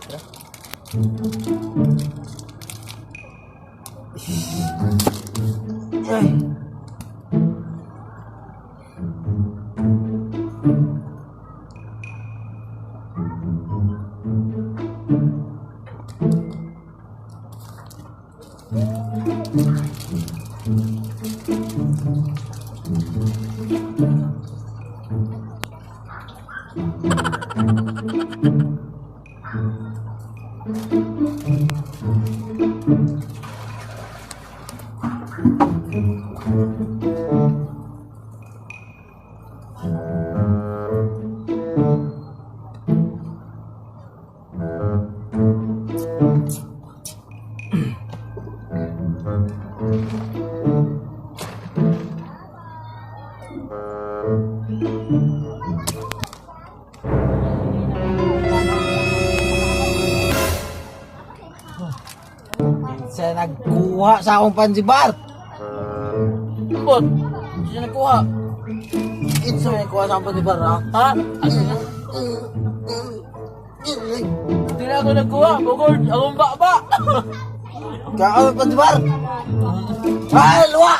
Balik ra. Ay. Sa nagkuha sa akong pansibar. Bot, siya nagkuha. It's nagkuha sa akong pansibar, ha? Ha? Hindi na ako nagkuha. Bukod, akong baba. Kaya ako pansibar. Ay, luwa!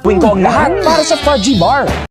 Gawin ko ang lahat para sa Fudgy Bar.